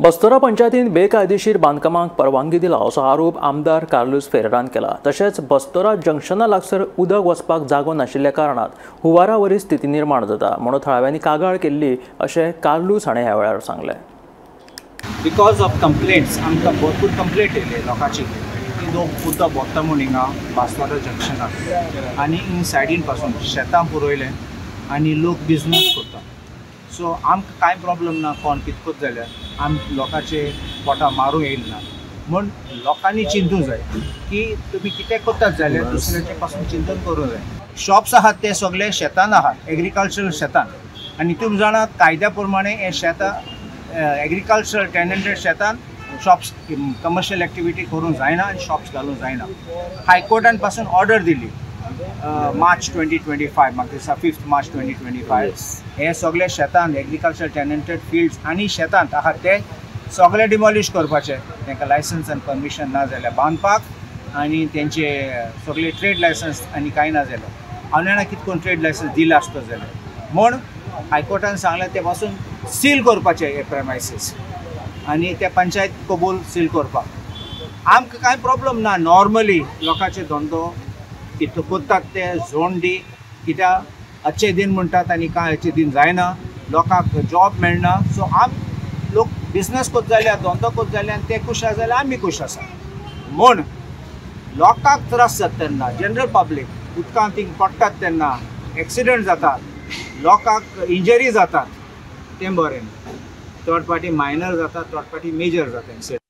बस्तोरा पंचायतीन बेकायदेशीर बांदकामाक परवानगी दिला असो आरोप आमदार कार्लूस फेरेरान केला. तशेंच बस्तोरा जंक्शना लागसर उदक वचपाक जागो नाशिल्ल्या कारणान हुवारा वरी स्थिती निर्माण जाता म्हणून थळाव्यांनी कागाळ केल्ली अशें कार्लूस हाणें ह्या वेळार सांगलें. Because of complaints आमकां भरपूर कंप्लेंट येयले लोकांची की लोक उदक वता म्हूण हिंगा बास्तोरा जंक्शनाक आनी हिंग सायडीन पासून शेतां पुरयलें आनी लोक बिजनस करता. सो आमकां कांय प्रॉब्लम ना, कोण कितकोच जाल्यार आम लोकांचे पोटा मारूंक येयल ना. म्हूण लोकांनी चिंतूंक जाय की तुमी कितें करतात जाल्यार दुसऱ्याचे पासून चिंतून करूंक जाय. शॉप्स आहात ते सगळे शेतान आहात, एग्रीकल्चरल शेतान, आनी तुमी जाणा कायद्या प्रमाणे हे शेतां एग्रीकल्चरल टेनंटेड शेतान शॉप्स कमर्शियल एक्टिविटी करूंक जायना आनी शॉप्स घालूंक जायना. हायकोर्टान पासून ऑर्डर दिली मार्च 2025, म्हाका दिसता 5 मार्च 2025, हे सगळे शेतान एग्रीकल्चर टेनंटेड फिल्ड्स आनी शेतांत आहात ते सगळे डिमॉलिश करपाचे. तांकां लायसन्स आनी परमिशन ना जाल्यार बांदपाक आनी तेंचे सगळे ट्रेड लायसन्स आनी कांय ना जाल्यार हांव जाणा कितें करून ट्रेड लायसन्स दिलां आसतो जाल्यार. म्हूण हायकोर्टान सांगलें ते पासून सील करपाचे हे प्रेमायसीस आनी ते पंचायत कबूल सील करपाक. आमकां कांय प्रॉब्लम ना, नॉर्मली लोकांचे धंदो कितें करतात ते झोन दी, कित्याक अच्छे दिन म्हणटात आनी कांय अच्छे दिन जायना, लोकांक जॉब मेळना. सो आम लोक बिजनस करता जाल्यार धंदो करता जाल्यार ते खूश आसा जाल्यार आमी खूश आसा. म्हूण लोकांक त्रास जाता तेन्ना जनरल पब्लीक उदकांत थिंग पडटात तेन्ना एक्सिडंट जातात, लोकांक इंजरी जातात, तें बरें न्हू. थर्ड पार्टी मायनर जाता, थर्ड पार्टी मेजर जाता.